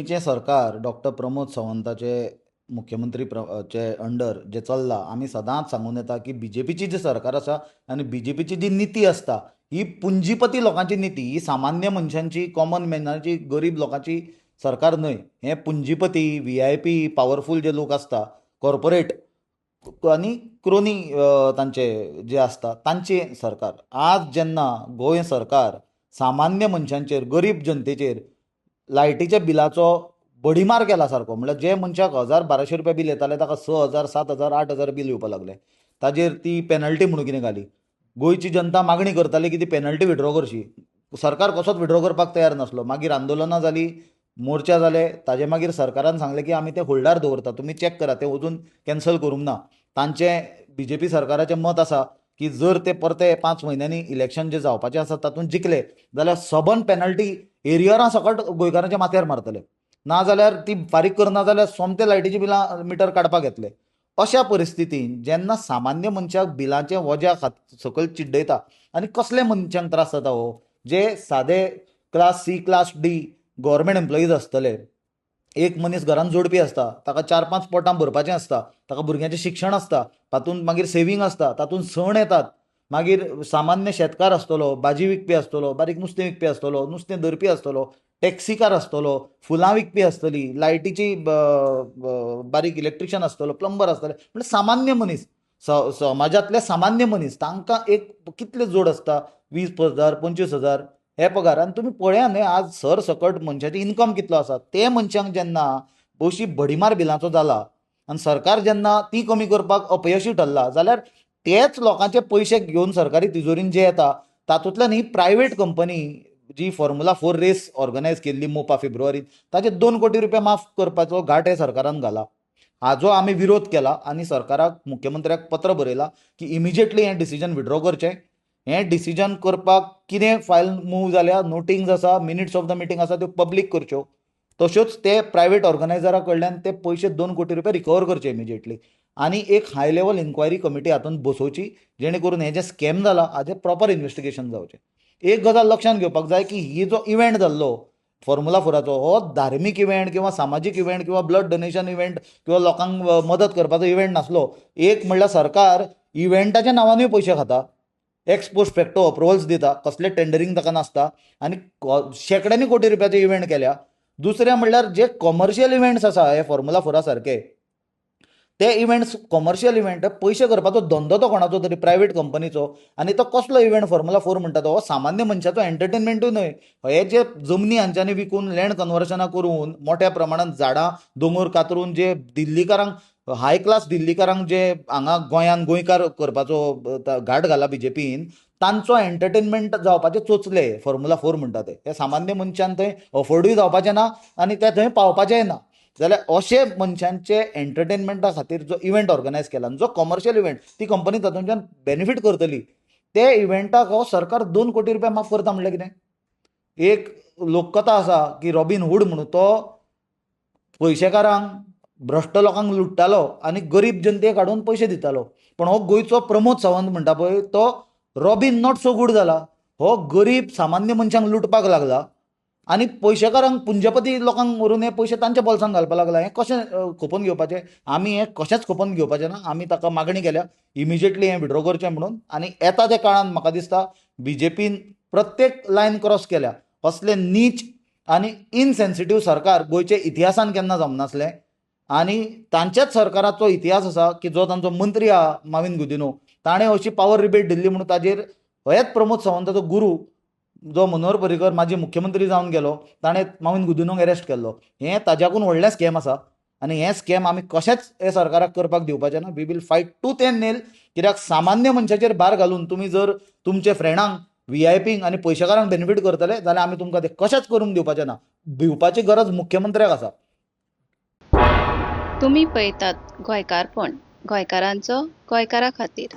गोंयचें सरकार डॉक्टर प्रमोद सावंताचे मुख्यमंत्री चे अंडर जें चल्लां, आमी सदांच सांगून येता की बीजेपीची जी सरकार आसा आनी बीजेपीची जी निती आसता ही पुंजीपती लोकांची निती, ही सामान्य मनशांची, कॉमन मॅनाची, गरीब लोकांची सरकार न्हय. हें पुंजीपती, VIP, powerful जे लोक आसता, कॉर्पोरेट आनी क्रोनी तांचे जे आसता तांचें सरकार. आज जेन्ना गोंय सरकार सामान्य मनशांचेर, गरीब जनतेचेर लायटीच्या बिलाचो बडीमार केला सारको, म्हणल्यार जे मनशाक 1000-1200 रुपया बील येतालें ताका 6000, 7000, 8000 बील येवपाक लागलें. ताजेर ती पेनल्टी म्हणून कितें घाली. गोंयची जनता मागणी करताली की ती पेनल्टी विड्रॉ करची, सरकार कसोच विड्रॉ करपाक तयार नासलो. मागीर आंदोलनां जालीं, मोर्चा जाले, ताजे मागीर सरकारान सांगलें की आमी ते होल्डार दवरता, तुमी चॅक करा, ते अजून कॅन्सल करूंक ना. तांचें बीजेपी सरकाराचें मत आसा की जर ते परते 5 म्हयन्यांनी इलेक्शन जे जावपाचें आसा तातूंत जिखले जाल्यार सबन पेनल्टी एरियरां सकट गोंयकारांच्या माथ्यार मारतले, ना जाल्यार ती फारीक करना जाल्यार सोमते लायटीची बिलां मिटर काडपाक येतले. अशा परिस्थितीन जेन्ना सामान्य मनशाक बिलांचें वज्या सकयल चिड्डयता आनी कसले मनशांक त्रास जाता हो, जे सादे class C, class D government employees आसतले, एक मनीस घरान जोडपी आसता, ताका 4-5 पोटां भरपाचें आसता, ताका भुरग्यांचें शिक्षण आसता, तातूंत मागीर सेवींग आसता, तातूंत सण येतात, मागीर सामान्य शेतकार आसतलो, भाजी विकपी आसतलो, बारीक नुस्तें विकपी आसतलो, नुस्तें धरपी आसतलो, टॅक्सीकार आसतलो, फुलां विकपी आसतली, लायटीची बारीक इलेक्ट्रिशियन आसतलो, प्लंबर आसतले, म्हणजे सामान्य मनीस, समाजांतले सामान्य मनीस, तांकां एक कितले जोड आसता, 20,000 25,000 हे पगार. आनी तुमी पळया न्हय आज सर सकट मनशाची इन्कम कितलो आसा, ते मनशांक जेन्ना अशी भडीमार बिलांचो जाला आनी सरकार जेन्ना ती कमी करपाक अपयशी ठरला जाल्यार तेच लोकांचे पयशे घेवन सरकारी तिजोरीन जे येता तातूंतल्यान ही प्रायवेट कंपनी जी फॉर्मुला 4 रेस ऑर्गनायज केल्ली मोपा फेब्रुवारीत ताचे 2 कोटी रुपया माफ करपाचो घाट हे सरकारान घाला. हाजो आमी विरोध केला आनी सरकाराक, मुख्यमंत्र्याक पत्र बरयला की इमिजिएटली हें डिसिजन विड्रॉ करचें. हें डिसिजन करपाक कितें फायल मूव जाल्या, नोटिंग्स आसा, मिनिट्स ऑफ the meeting आसा, त्यो पब्लीक करच्यो, तश्योच ते प्रायवेट ऑर्गनायजरा कडल्यान ते पयशे 2 कोटी रुपया रिकवर करचे इमिजिएटली आनी एक हाय लेवल इन्क्वायरी कमिटी हातूंत बसोवची जेणे करून हें जें स्कॅम जाला हाजें प्रॉपर इन्वेस्टिगेशन जावचें. एक गजाल लक्षांत घेवपाक जाय की ही जो इव्हेंट जाल्लो फॉर्मुला 4चो हो धार्मीक इव्हेंट किंवा सामाजीक इव्हेंट किंवा ब्लड डोनेशन इव्हेंट किंवा लोकांक मदत करपाचो इव्हेंट नासलो. एक म्हणल्यार सरकार इव्हेंटाच्या नांवानूय पयशे खाता, एक्स पोस्ट फॅक्टो अप्रुवल्स दिता, कसले टेंडरींग ताका नासता आनी शेंकड्यांनी कोटी रुपयाचे इव्हेंट केल्या. दुसरें म्हणल्यार जे कॉमर्शियल इव्हेंट्स आसा हे फॉर्मुला 4 सारके ते इव्हेंट्स कॉमर्शियल इव्हेंट, पयशे करपाचो धंदो तो कोणाचो तरी प्रायवेट कंपनीचो आनी तो कसलो इव्हेंट फॉर्मुला 4 म्हणटा तो हो सामान्य मनशाचो एंटरटेनमेंटूय न्हय. हे जे जमनी हांच्यांनी विकून लँड कन्वर्शनां करून मोठ्या प्रमाणांत झाडां दोंगर कातरून जे दिल्लीकारांक, हाय क्लास दिल्लीकारांक जे हांगा गोंयांत गोंयकार करपाचो घाट घाला बीजेपीन, तांचो एंटरटेनमेंट जावपाचे चोचले फॉर्मुला 4 म्हणटा ते. हे सामान्य मनशान थंय अफोर्डूय जावपाचें ना आनी ते थंय पावपाचेंय ना. जाल्यार अशे मनशांचे एंटरटेनमेंटा खातीर जो इव्हेंट ऑर्गनायज केला, जो कॉमर्शियल इव्हेंट, ती कंपनी तातूंतल्यान बेनिफीट करतली, ते इव्हेंटाक हो सरकार 2 कोटी रुपया माफ करता म्हणल्यार कितें? एक लोककथा आसा की रॉबीन हूड म्हणून तो पयशेकारांक, भ्रश्ट लोकांक लुट्टालो आनी गरीब जनतेक हाडून पयशे दितालो. पण हो गोंयचो प्रमोद सावंत म्हणटा पळय तो रॉबीन not so good जाला, हो गरीब सामान्य मनशांक लुटपाक लागला आनी पयशेकारांक, पुंजपती लोकांक व्हरून हे पयशे तांच्या बोल्सांत घालपाक लागला. हें कशें खपोवन घेवपाचें? आमी हें कशेंच खपोवन घेवपाचें ना. आमी ताका मागणी केल्या इमिजिएटली हें विड्रॉ करचें म्हणून. आनी येता त्या काळान म्हाका दिसता बीजेपीन प्रत्येक लायन क्रॉस केल्या. असलें नीच आनी इनसेन्सिटीव सरकार गोंयच्या इतिहासान केन्ना जमनासलें आनी तांच्याच सरकाराचो इतिहास आसा की जो तांचो मंत्री आहा माविन गुदिन्हो, ताणें अशी पावर रिबेट दिल्ली म्हणून ताजेर हेच प्रमोद सावंताचो गुरू जो मनोहर पर्रीकर माजी मुख्यमंत्री जावन गेलो ताणें माविन गुदिन्होक अरेस्ट केल्लो. हें ताज्याकून व्हडलें स्कॅम आसा आनी हें स्कॅम आमी कशेंच हे सरकाराक करपाक दिवपाचें ना. We will fight tooth and nail. कित्याक सामान्य मनशाचेर भार घालून तुमी जर तुमचे फ्रेंडांक, व्हीआयपींक आनी पयशेकारांक बेनिफीट करतले जाल्यार आमी तुमकां ते कशेंच करूंक दिवपाचें ना. भिवपाची गरज मुख्यमंत्र्याक आसा. तुमी पळयतात गोंयकारपण, गोंयकारांचो गोंयकारा खातीर.